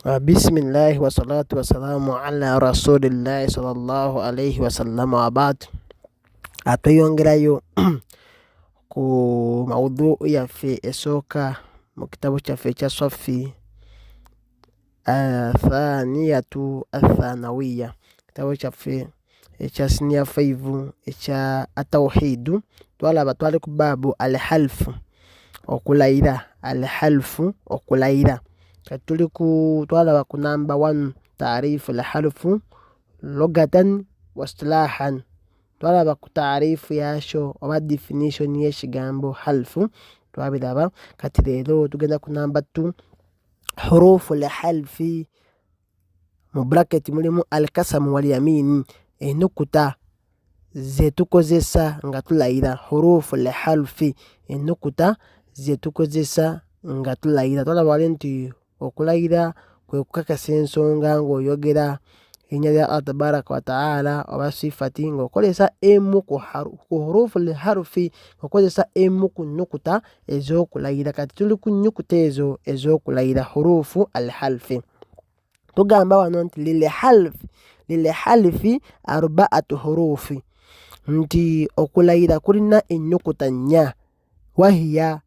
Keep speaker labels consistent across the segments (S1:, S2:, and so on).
S1: Bisimillahi wassalatu wassalamu ala rasulillahi sallallahu alaihi wasallama wabad. Tweyongerayo ku maudhuu yaffe esooka mu kitabo kyaffe ekya Swafi Athaniyatu Athanawiya, kitabo kyaffe ekya siniya 5 ekya atauhidu. Twalaba twali ku baabu alhalfu, okulayira, alhalfu okulayira. Kati tuli ku twalaba ku namba 1 taarifu alhalfu lugatan wa istilahan. Twalaba ku taarifu yakyo oba definition y'ekigambo halfu, twabiraba. Kati leero tugenda ku namba 2 hurufu lhalfi, mu bracket mulimu alkasamu walyamini, enukuta zetukozesa nga tulayira. Hurufu lhalfi, enukuta zetukozesa nga tulayira. Twalaba wali nti okulayira kwe kukakasa ensonga ng'oyogera erinnya lya Allah tabaraka wataala oba sifati ng'okozesa emu ku hurufu lharufi, ng'okozesa emu ku nnukuta ez'okulayira. Kati tuli ku nnyukuta ezo ez'okulayira, hurufu alhalfi. Tugamba wano nti lilhalfi, lilhalfi arbaatu hurufi, nti okulayira kulina ennyukuta nnya, wahiya,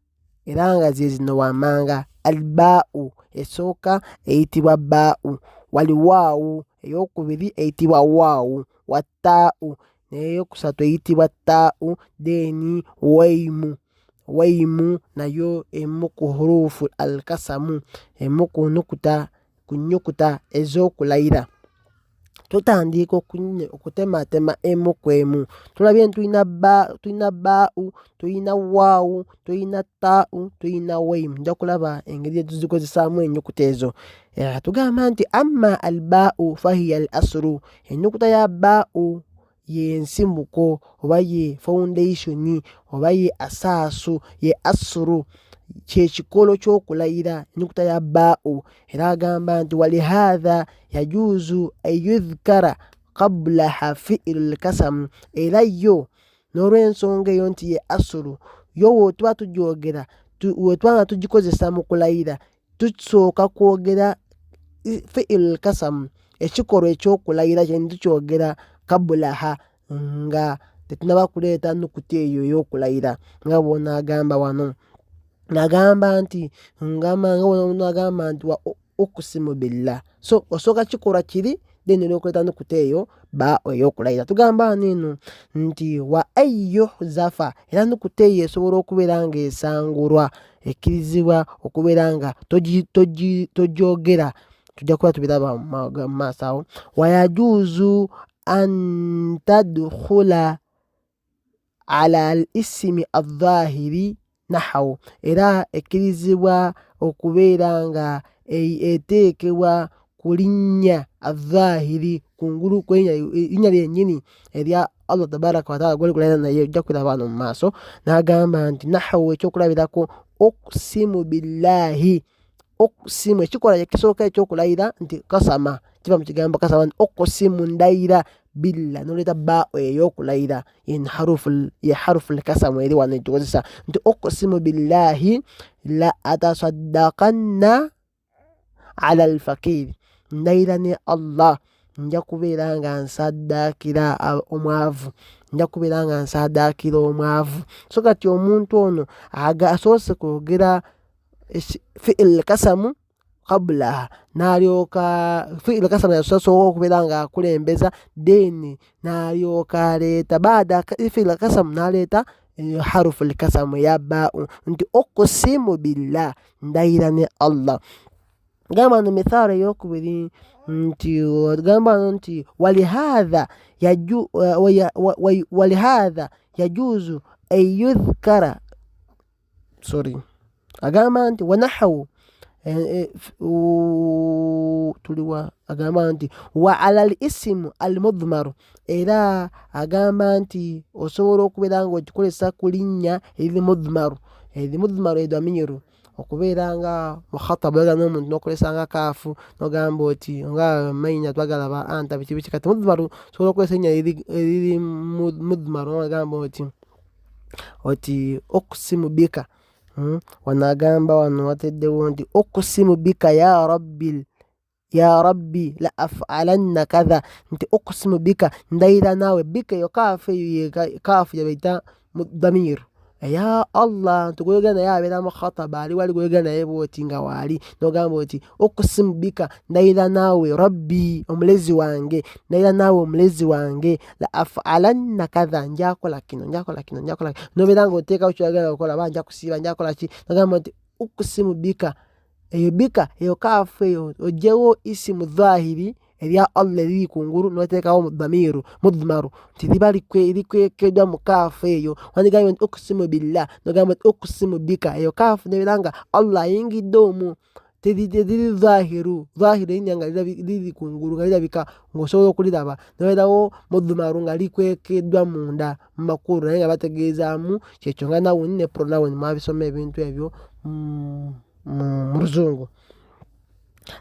S1: era nga ze zino wammanga: albaau esooka eyitibwa baau, waliwaawu eyokubiri eyitibwa waawu, wattaau neyokusatu eyitibwa taau, then waimu, waimu nayo emu ku hurufu alkasamu, emu ku nukuta, ku nnyukuta ez'okulayira. Tutandika okutematema emu ku emu. Tulabye nti tulina ba, tulina baau, tulina waawu, tulina taau, tulina waimu. Nja kulaba engeri gye tuzikozesaamu ennyukuta ezo. Tugamba nti amma albaau fahiya al asru, ennyukuta ya baau ye nsibuko oba ye foundation oba ye asaasu, ye asuru, kyekikolo ky'okulayira, ennyukuta ya baau. Era agamba nti walihatha yajuuzu an yudhkara qabulaha fiilu lkasamu, era yo n'olw'ensonga eyo nti ye asuru, yo wetuba tugyogera, wetuba nga tugikozesa mu kulayira, tusooka kwogera fiilu lkasamu, ekikolwa ekyokulayira kyeni tukyogera kabulaha, nga tetunaba kuleeta nukuta eyo ey'okulayira. Nga bw'onaagamba wano, nagamba nti ngamba nga bw'onaagamba nti wa ukusimu billah, so osooka kikolwa kiri, then olyokuleeta nukuta eyo ba ey'okulayira. Tugamba wano eno nti wa an yuhzafa, era nukuta eyo esobola okubeera ng'esangulwa, ekkirizibwa okubeera nga togyogera, tujja kuba tubiraba mu maaso awo. Wayajuuzu an tadkhula ala al isimi aldhahiri nahawu, era ekkirizibwa okubeera nga eteekebwa ku linnya aldhahiri, kungulu kwerinnya lyennyini erya Allah tabaraka wataala gwoli kulayira naye, ojja kulaba wano mu maaso. N'agamba nti nahawu, ekyokulabirako okusimu billahi, okusimu ekikolwa ekisooka ekyokulayira nti kasama, kiva mu kigambo kasama, nti okusimu ndayira, billa noleeta ba ey'okulayira, ye harufu lkasamu eri wano etukozesa nti okusimu billahi la atasaddakanna ala alfakiri, ndayira ne Allah nja kubeera nga nsaddaakira omwavu, nja kubeera nga nsaddaakira omwavu. So kati omuntu ono asoose kwogera fiil kasamu qabulaha, n'alyoka fiil kasamu yasooka okubeera nga akulembeza, then n'alyoka aleeta baada fiil kasamu n'aleeta harufu lkasamu eya baau nti okusimu billah, ndayira ne Allah. Gamba no mithaalo eyokubiri nti gamba no nti walihatha walihatha yajuuzu an yudhkara, sorry, agamba nti wanahawu tuliwa, agamba nti wa ala al isimu al mudhmaru, era agamba nti osobola okubeera nga okikozesa ku linnya eriri mudhmaru, eri mudhmaru edamiru okubeera nga mukhatabu oyagala n'omuntu n'okozesa nga kaafu n'ogamba oti nga mayina twagala ba anta biki biki. Kati mudhmaru osobola okukozesa erinnya eriri mudhmaru n'ogamba oti okusimu bika. Wano agamba wano wateddewo nti okusimu bika ya rabbil Ya rabbi la afalanna kadha, nti ukusimu bika, ndayira naawe. Bika eyo kaafu, eyo kaafu gyebayita damiru eya Allah, nti gweyogera naye abeera mukhataba, ali wali gweyogera naye bwoti nga waali nogamba oti ukusimu bika, ndayira naawe rabbi, omulezi wange, ndayira naawe omulezi wange, la afalanna kadha, njakola kino, njakola kino, njakola kino, nobeera nga oteekawo kyoyagala okukola, ba nja kusiiba, njakola ki, nogamba nti ukusimu bika. Eyo bika, eyo kaafu eyo ogyewo isimu dhahiri erya Allah eriri kungulu, noteekawo damiru mudmaru nti liba likwekeddwa mu kaafu eyo. Wandigambye nti ukusimu billah, nogamba nti ukusimu bika, eyo kaafu nebeera nga Allah ayingidde omwo. Teriri dhahiru, dhahiru erinnya nga liri kungulu nga lirabika ng'osobola okuliraba, nobeerawo mudmaru nga likwekeddwa munda mu makulu, naye nga bategeezaamu kyekyo nga noun ne pronoun. Mwabisoma ebintu ebyo mu luzungu.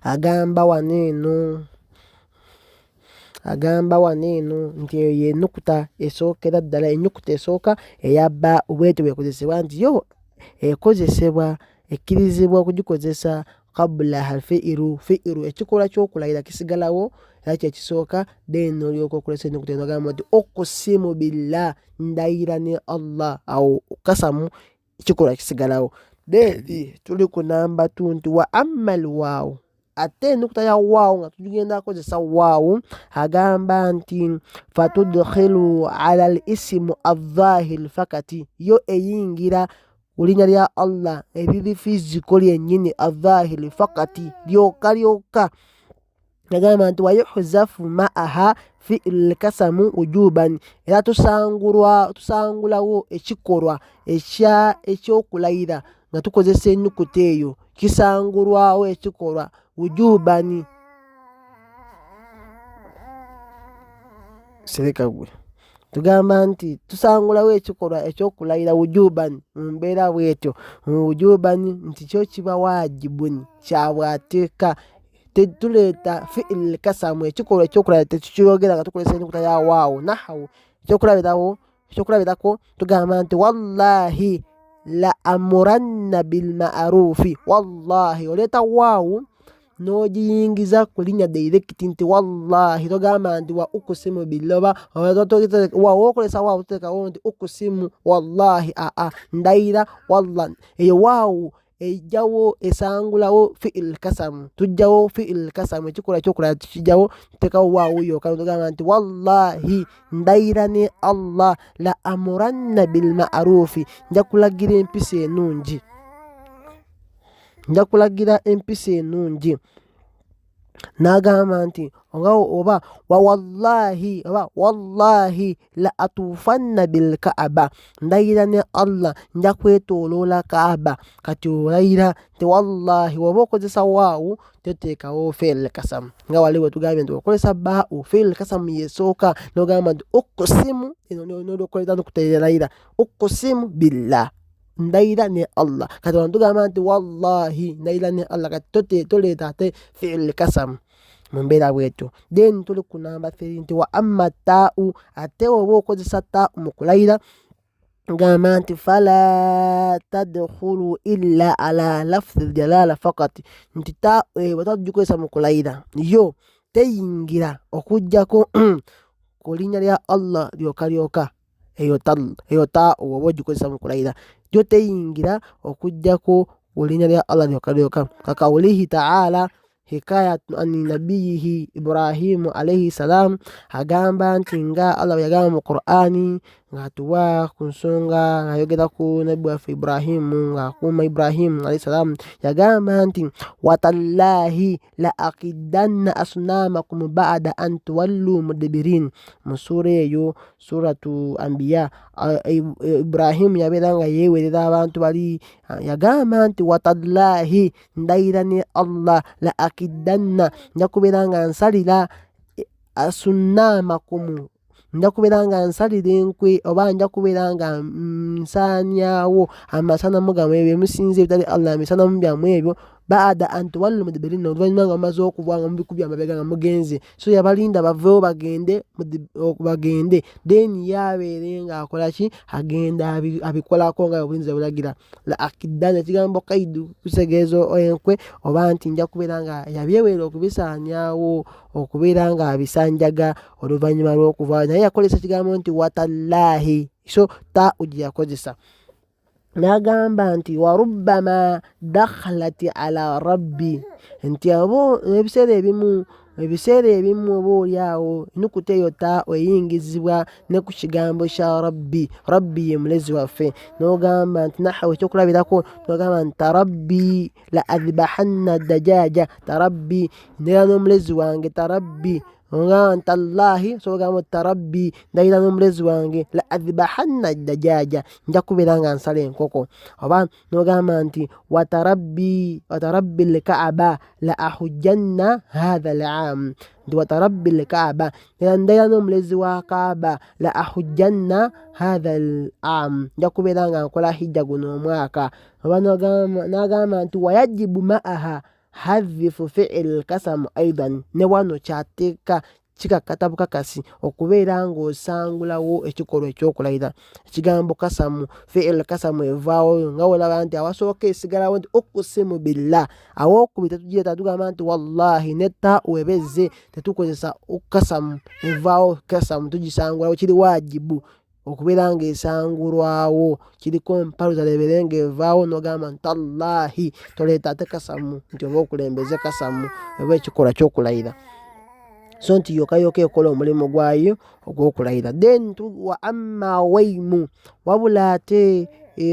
S1: Agamba wano eno, agamba wano eno nti eyo yenukuta esookera ddala, ennyukuta esooka eya ba bwetyo bwekozesebwa, nti yo ekozesebwa, ekkirizibwa okugikozesa qabulaha fiiru, fiiru ekikolwa ky'okulayira kisigalawo era kyekisooka, then nolyoka okulesa ennyukuta eno, ogamba nti okusimu billah, ndayira ne Allah. Awo kasamu ekikolwa kisigalawo. Then tuli ku namba 2 nti wa amma lwaawu, ate ennukuta ya waawu nga tugenda kukozesa waawu, agamba nti fatudkhilu ala l isimu aldhahir fakati, yo eyingira ku linnya lya Allah eriri fiziko lyennyini, aldhahiri fakati, lyokka lyokka. Agamba nti wayuhzafu ma'aha fi'lu lkasamu wujuban, era tusangulwa, tusangulawo ekikolwa ekyokulayira nga tukozesa ennukuta eyo, kisangulwawo ekikolwa wujubani. Sereka gwe, tugamba nti tusangulawo ekikolwa ekyokulayira wujuban mu mbeera bwetyo, wujuban nti kyo kiba wajibuni, kyabwateeka. Tetuleeta fi'il kasamu, ekikolwa ekyokulabira tetukiyogera nga tukozesa ennukuta ya waawo. Nahawu, ekyokulabirawo, ekyokulabirako tugamba nti wallahi la amuranna bilmarufi. Wallahi oleeta waawu n'ogiyingiza ku linnya direct nti wallahi, togamba nti wa ukusimu billah, oba waawu okozesa waawu, tuteekawo nti ukusimu wallahi, aa ndayira wallah. Eyo waawu ejjawo, esangulawo fi'il kasamu, tujjawo fi'il kasamu, ekikolwa ekyokulala tukijjawo, tuteekawo waawu yokka, tugamba nti wallahi, ndayira ne Allah, la amuranna bilmarufi, nja kulagira empisa enungi, nja kulagira empisa enungi. N'agamba nti oba wawallahi, oba wallahi la atuufanna bilkaaba, ndayira ne Allah nja kwetooloola Kaaba. Kati olayira nti wallahi, woba okozesa waawu toteekawo fi'il kasamu, nga wali wetugambye nti okozesa baau, fi'il kasamu yesooka, n'ogamba nti ukusimu, nolyokolera nokuteerayira ukusimu billah, ndayira ne Allah. Kati wano tugamba nti wallahi, ndayira ne Allah, kati toleeta ate fi'il kasamu mu mbeera bwetyo. Then tuli ku namba 3 nti wa amma taau, ate oba okozesa taau mu kulayira, gamba nti fala tadkhulu illa ala lafzi ljalala fakat, nti taau bwe tugikozesa mu kulayira yo teyingira okuggyako ku linnya lya Allah lyokka lyokka. Eyo eyo taau oba ogikozesa mu kulayira yo teyingira okuggyako ku linnya lya Allah lyokka lyokka, kakawulihi taala hikayat an nabiyihi Ibrahimu alaihi salam. Agamba nti nga Allah bwe yagamba mu Qur'ani ng'atuwa ku nsonga, ng'ayogera ku nabbi waffe Ibrahimu ng'akuuma Ibrahimu alaihi salam, yagamba nti watallahi la akiddanna asnamakum ba'da an tuwallu mudbirin. Mu suura eyo, suratu Ambiya, Ibrahimu yabeera nga yeewerera abantu bali, yagamba nti watallahi, ndayira ne Allah, la akiddanna, nja kubeera nga nsalira asunnamakumu, nja kubeera nga nsalira enkwe, oba nja kubeera nga nsaanyaawo amasanamu gammwe bye musinza ebitali Allah, emisanamu byammwe ebyo. Baada an tuwallu mudibirina, oluvannyuma nga mumaze okuva nga mubikubye amabega nga mugenze. So yabalinda baveewo bagende, bagende, then yabeere ng'akola ki, agenda abikolako nga obuyinza bulagira. La akiddana, ekigambo kaidu kitegeeza enkwe, oba nti nja kubeera nga yabyewera okubisaanyaawo, okubeera nga abisanjaga oluvannyuma lw'okuvaayo. Naye yakozesa ekigambo nti watallaahi, so ta gye yakozesa n'agamba nti warubbama dakhalat ala rabbi, nti abo ebiseera ebimu, ebiseera ebimu oba oli awo nukuta eyo ta eyingizibwa ne ku kigambo kya rabbi. Rabbi ye mulezi waffe. N'ogamba nti nahawe, ekyokulabirako n'ogamba nti tarabbi la adhbahanna dajaja, tarabbi ndayira n'omulezi wange, tarabbi nga nti allahi, so ogamba nti tarabbi ndayira n'omulezi wange, la adhbahanna dajaja, nja kubeera nga nsala enkoko. Oba n'ogamba nti watarabbi, watarabbi lkaaba la ahujjanna hatha lam, nti watarabbi lkaaba, ndayira n'omulezi wa kaaba, la ahujjanna hatha lam, nja kubeera nga nkola hijja guno omwaka. Oba n'agamba nti wayajibu ma'aha hadhifu fi'il kasamu aidan, ne wano kyateeka kikakata bukakasi okubeera ng'osangulawo ekikolwa ekyokulayira. Ekigambo kasamu, fi'il kasamu evaawo nga olaba nti awasooka esigalawo nti ukusimu billah, awookubiri tetugireeta, tugamba nti wallahi, ne ta webezze tetukozesa kasamu, evaawo kasamu tugisangulawo, kiri wajibu okubeera ng'esangulwawo, kiriko mpaluza lebeere ng'evaawo. N'ogamba nti tallahi, toleeta ate kasamu nti oba okulembeze kasamu oba ekikolwa ky'okulayira, so nti yoka yoka ekola omulimu gwayo ogw'okulayira. Then wa amma waimu, wabula ate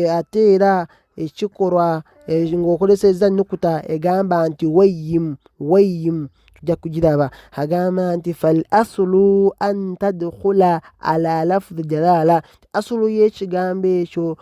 S1: ate era ekikolwa ng'okozesezza nukuta egamba nti wayimu, wayimu tujja kugiraba. Agamba nti fal asulu an tadkhula ala lafdhi jalala, asulu y'ekigambo ekyo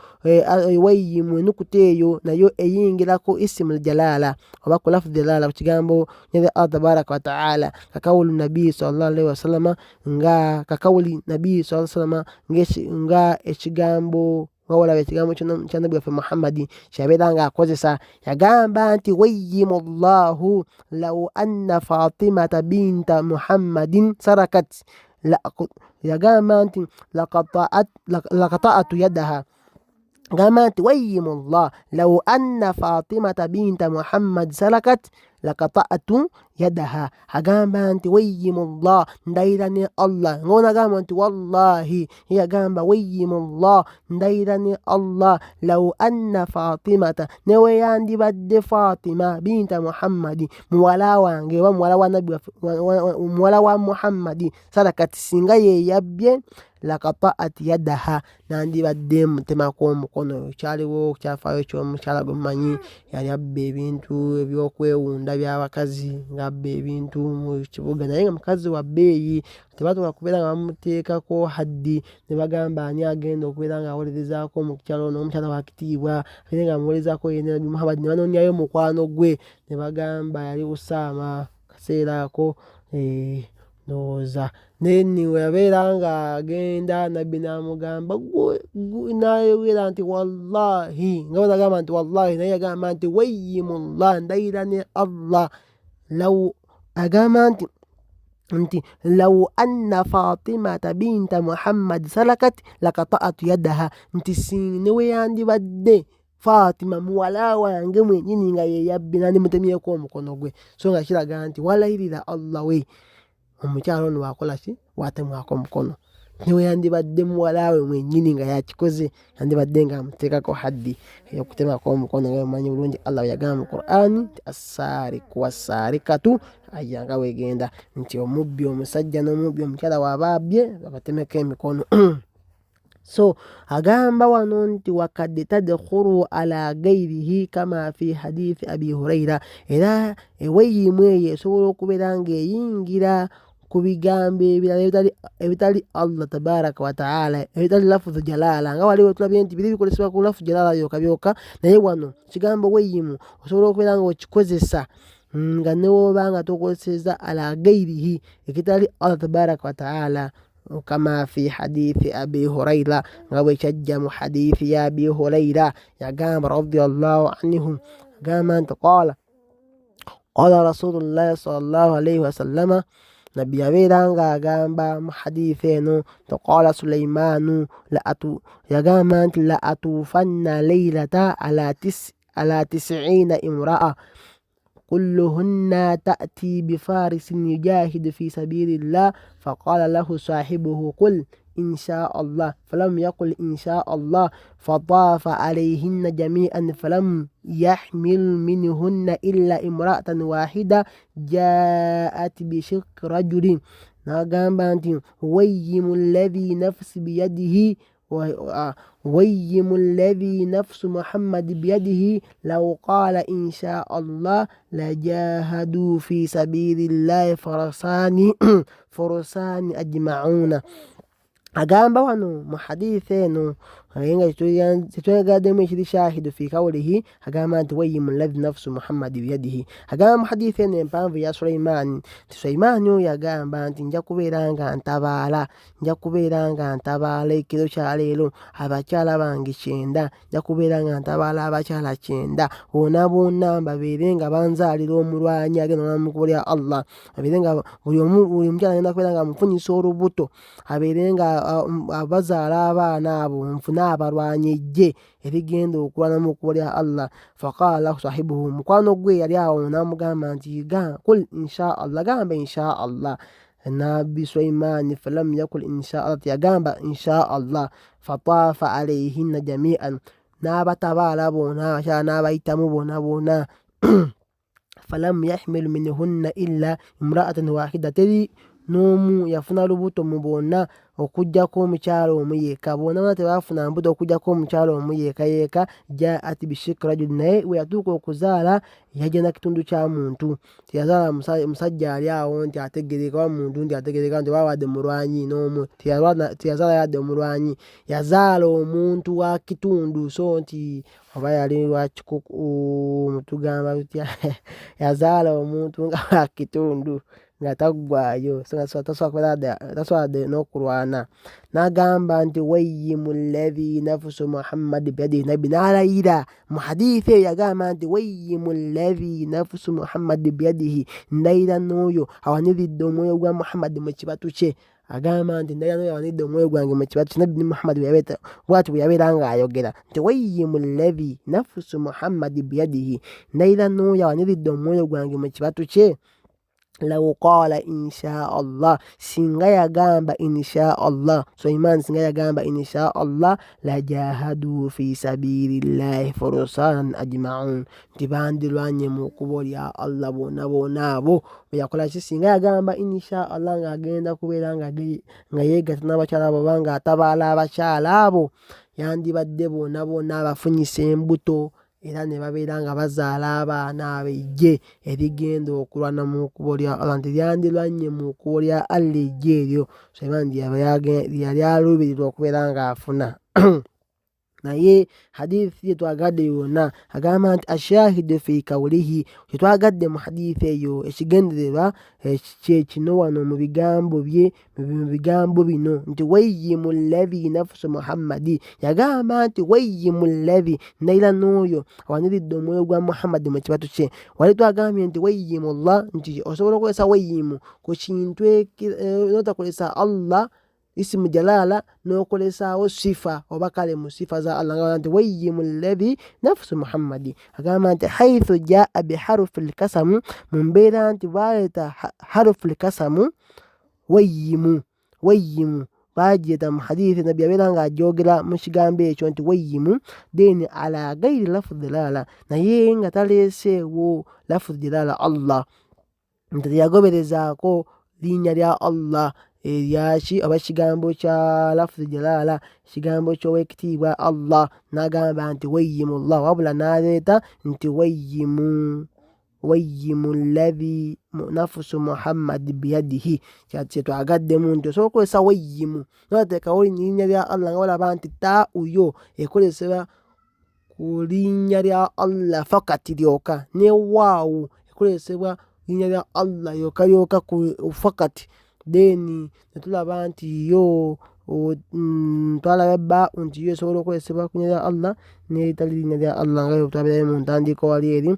S1: wayimu, enukuta eyo nayo eyingirako isimu jalala oba ku lafdhi jalala, ku kigambo Allah tabaraka wataala, kakawuli nabii sallallahu alaihi wasallama, nga kakawuli nabii sallallahu alaihi wasallama, nga ekigambo nga olaba ekigambo kya nabbi waffe Muhammadi kyabeera ng'akozesa. Yagamba nti wayimu llahu law anna fatimata binta muhammadin sarakat, yagamba nti lakata'atu yadaha. Gamba nti wayimu llah law anna fatimata binta muhammad sarakat lakata'atu yadaha. Agamba nti wayimu llah, ndayira ne Allah, ng'onagamba nti wallahi, yagamba wayimu llah, ndayira ne Allah, law anna fatimata, ne weyandibadde Fatima binta Muhammadi, muwala wange oba muwala wa nabbi, muwala wa Muhammadi, sarakati, singa yeyabbye, lakata'at yadaha, nandibadde mutemako omukono. Kyaliwo kyafaayo ky'omukyala gwe mumanyi yali abba ebintu ebyokwewunda by'abakazi, ng'abba ebintu mu kibuga, naye nga mukazi wa bbeeyi, tebatuuka kubeera nga bamuteekako haddi. Ne bagamba ani agenda okubeera ng'awolerezaako omukyala ono, omukyala wa kitiibwa, ate nga amuwolerezaako ye nabbi Muhammad. Ne banoonyayo mukwano gwe, ne bagamba yali Usaama kaseera ako, ndowooza. Then we yabeera ng'agenda, nabbi n'amugamba n'ayogera nti wallahi, nga bwe nagamba nti wallahi, naye yagamba nti wayimullah, ndayira ne Allah, law, agamba nti law anna fatimata binta muhammad salakat lakata'atu yadaha, nti ne we yandibadde Fatima muwala wange mwennyini nga yeyabbye, nandimutemyeko omukono gwe. So nga kiraga nti walayirira Allah we omukyala ono wakola ki, watemwako omukono, newe yandibadde muwala we mwennyini nga yakikoze, yandibadde nga amuteekako haddi ey'okutemako omukono. Nga omanyi bulungi Allah bwe yagamba mu Qur'ani nti assaariku wassaarikatu, aya nga wegenda nti omubbi omusajja n'omubbi omukyala waaba abbye babatemeko emikono. So agamba wano nti wakad tadkhulu ala gairihi kama fi hadithi Abi Huraira, era eweyimu eyo esobola okubeera ng'eyingira ku bigambo ebirala ebitali Allah tabaraka wataala, ebitali lafudhu jalala, nga waliwo tulabye nti biri bikozesebwa ku lafu jalala yoka byoka. Naye wano kigambo weyimu osobola okubeera ng'okikozesa nga newoba nga tokozeseza ala gairihi, ekitali Allah tabaraka wataala, kama fi hadithi Abi Huraira, nga bwe kyajja mu hadithi ya Abi Huraira. Yagamba radiallahu anhu, agamba nti qala Qala Rasulullahi sallallahu alaihi wasallama, nabbi yabeera ng'agamba mu hadithi eno nti qala Sulaimaanu yagamba nti la atuufanna leilata ala tisiina imraa kulluhunna ta'ti bifarisin yujahidu fi sabilillah faqala lahu sahibuhu qul insha Allah falam yaqul insha Allah fatafa alayhinna jami'an falam yahmil minhunna illa imra'atan wahida ja'at bishiq rajulin. N'agamba nti wayyimu alladhi nafsi biyadihi wayyimu alladhi nafsu Muhammad biyadihi law qala insha Allah lajahadu fi sabilillahi farasani furusani ajma'una. Agamba wano mu hadithi eno naye nga tetweyagaddemu ekiri shahidu fi kawulihi, agamba nti wayimu ladhi nafsu Muhammadi biyadihi. Agamba mu hadithi eno empanvu ya Sulaimaani nti Sulaimaani oyo yagamba nti nja kubeera nga ntabaala, nja kubeera nga ntabaala ekiro kya leero abakyala bange 90, nja kubeera nga ntabaala abakyala 90 bonna bonna babeere nga banzaalira omulwanyi agenda mu kkubo lya Allah, abeere nga buli omukyala agenda kubeera nga amufunyisa olubuto, abeere nga abazaala abaana abo nfune abalwanyi ejje erigenda okulwana mu kkubo lya Allah. Faqala lahu sahibuhu, mukwano gwe yali awo n'amugamba nti kul insha Allah, gamba insha Allah. Nabbi Sulaimaani falam yakul insha Allah, teyagamba insha Allah. Fatafa alayhinna jami'an, n'abatabaala bonna abakyala n'abayitamu bonna bonna. Falam yahmil minhunna illa imra'atan wahida, teri n'omu yafuna lubuto mu bonna okuggyako omukyala omu yekka. Bonna bonna tebaafuna mbuto okuggyako omukyala omu yekka yekka. Jaat bishik rajul, naye bwe yatuuka okuzaala yajja na kitundu kya muntu, teyazaala musajja ali awo nti ategereka oba muntu nti ategereka nti oba wadde mulwanyi n'omu, teyazaala yadde omulwanyi, yazaala omuntu wa kitundu. So nti oba yali wa kikuku tugamba tutya yazaala omuntu nga wa kitundu nga taggwaayo, so nga tasobola n'okulwana. N'agamba nti wayyimu alladhi nafsu Muhammadi biyadihi, nabbi n'alayira mu hadithi eyo yagamba nti wayyimu alladhi nafsu Muhammadi biyadihi, ndayira n'oyo awaniridde omwoyo gwa Muhammadi mu kibatu kye. Agamba nti ndayira n'oyo awanidde omwoyo gwange mu kibatu kye. Nabbi Muhammadi bw'ati bwe yabeera ng'ayogera nti wayyimu alladhi nafsu Muhammadi biyadihi, ndayira n'oyo awaniridde omwoyo gwange mu kibatu kye. Law qala insha Allah, singa yagamba insha Allah, Sulaiman singa yagamba insha Allah lajahadu fi sabilillahi furusanan ajma'un, nti bandirwanye mu kkubo lya Allah bonna bonna abo. Bwe yakola ki? Singa yagamba insha Allah ng'agenda kubeera nga yeegatta n'abakyala abo oba ng'atabaala abakyala abo, yandibadde bonna bonna abafunyisa embuto era ne babeera nga bazaala abaana abo ejje erigenda okulwana mu kkubo lya Allah, nti lyandirwanye mu kkubo lya Allah ejje eryo Sulaiman yali aluubirirwa okubeera ng'afuna. Naye hadithi gye twagadde yonna agamba nti ashahidu fi kawulihi, kye twagadde mu hadithi eyo ekigendererwa kye kino wano mu bigambo bye, mu bigambo bino nti wayyimu alladhi nafsu Muhammadi, yagamba nti wayyimu alladhi, ndayira n'oyo awaniridde omwoyo gwa Muhammadi mu kibatu kye. Wali twagambye nti wayyimu Allah, nti osobola okukozesa wayyimu ku kintu n'otakozesa Allah isimu jalala n'okolesaawo sifa oba kale mu sifa za Allah, nga nti wayyimu alladhi nafsu Muhammadi. Agamba nti haithu jaa biharufi lkasamu, mu mbeera nti baleeta harufu lkasamu wayyimu, wayyimu bagireeta mu hadithi nabbi yabeera ng'agyogera mu kigambo ekyo nti wayyimu, then ala gairi lafudhi jalala, naye nga taleeseewo lafudhi jalala Allah, nti teyagoberezaako linnya lya Allah eryaki oba ekigambo kya lafudhi jalala, ekigambo ky'owekitiibwa Allah, n'agamba nti wayyimu Allah, wabula n'aleeta nti wayyimu, wayyimu alladhi nafsu Muhammadi biyadihi. Kye twagaddemu nti osobola okukozesa wayyimu n'otateekawo linnya lya Allah nga walaba nti taa'u yo ekozesebwa ku linnya lya Allah fakati lyokka, ne waawu ekozesebwa linnya lya Allah yokka yokka ku fakati. Then ne tulaba nti yo twalaba baa'u nti yo esobola okukozesebwa ku linnya lya Allah n'eritali linnya lya Allah nga bwe twabeerayo mu ntandikwa wali eri.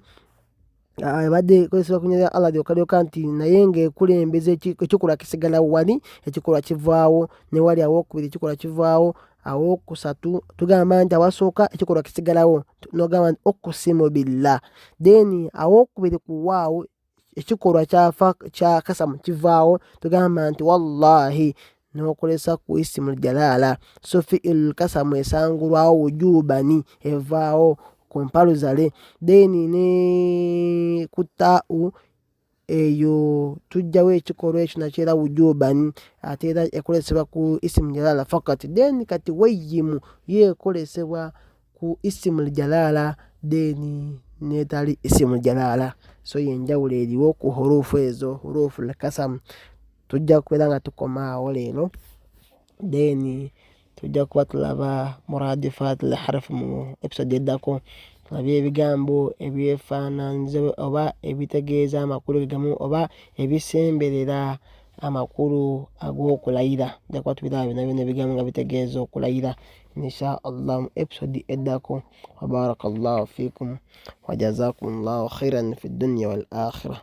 S1: Ebadde ekozesebwa ku linnya lya Allah lyokka lyokka nti naye ng'ekulembeza ekikolwa kisigala wali, ekikolwa kivaawo ne wali awokubiri ekikolwa kivaawo, awokusatu tugamba nti awasooka ekikolwa kisigalawo nogamba nti okusimu billah, then awokubiri ku waawo ekikolwa kyafa kya kasamu kivaawo, tugamba nti wallahi n'okolesa ku isimu jalaala. So fiilu kasamu esangulwawo wujubani, evaawo ku mpaluzale. Then ne ku taau eyo tujjawo ekikolwa ekyo nakyo era wujuban, ate era ekolesebwa ku isimu jalaala fakat. Then kati wayimu yo ekolesebwa ku isimu jalaala then netali isimu jalaala. So yenjawulo eriwo ku hurufu ezo, hurufu lkasamu. Tujja kubeera nga tukoma awo leero, then tujja kuba tulaba muradifat lharfu mu episode eddako, tulabye ebigambo ebyefaananyiza oba ebitegeeza amakulu gegamu oba ebisemberera amakulu ag'okulayira. Tujja kuba tubiraba byonna byonna ebigambo nga bitegeeza okulayira insha Allah mu episode eddako. Wabaraka llahu fikum wajazakum llahu khairan fi dunya wal akhira.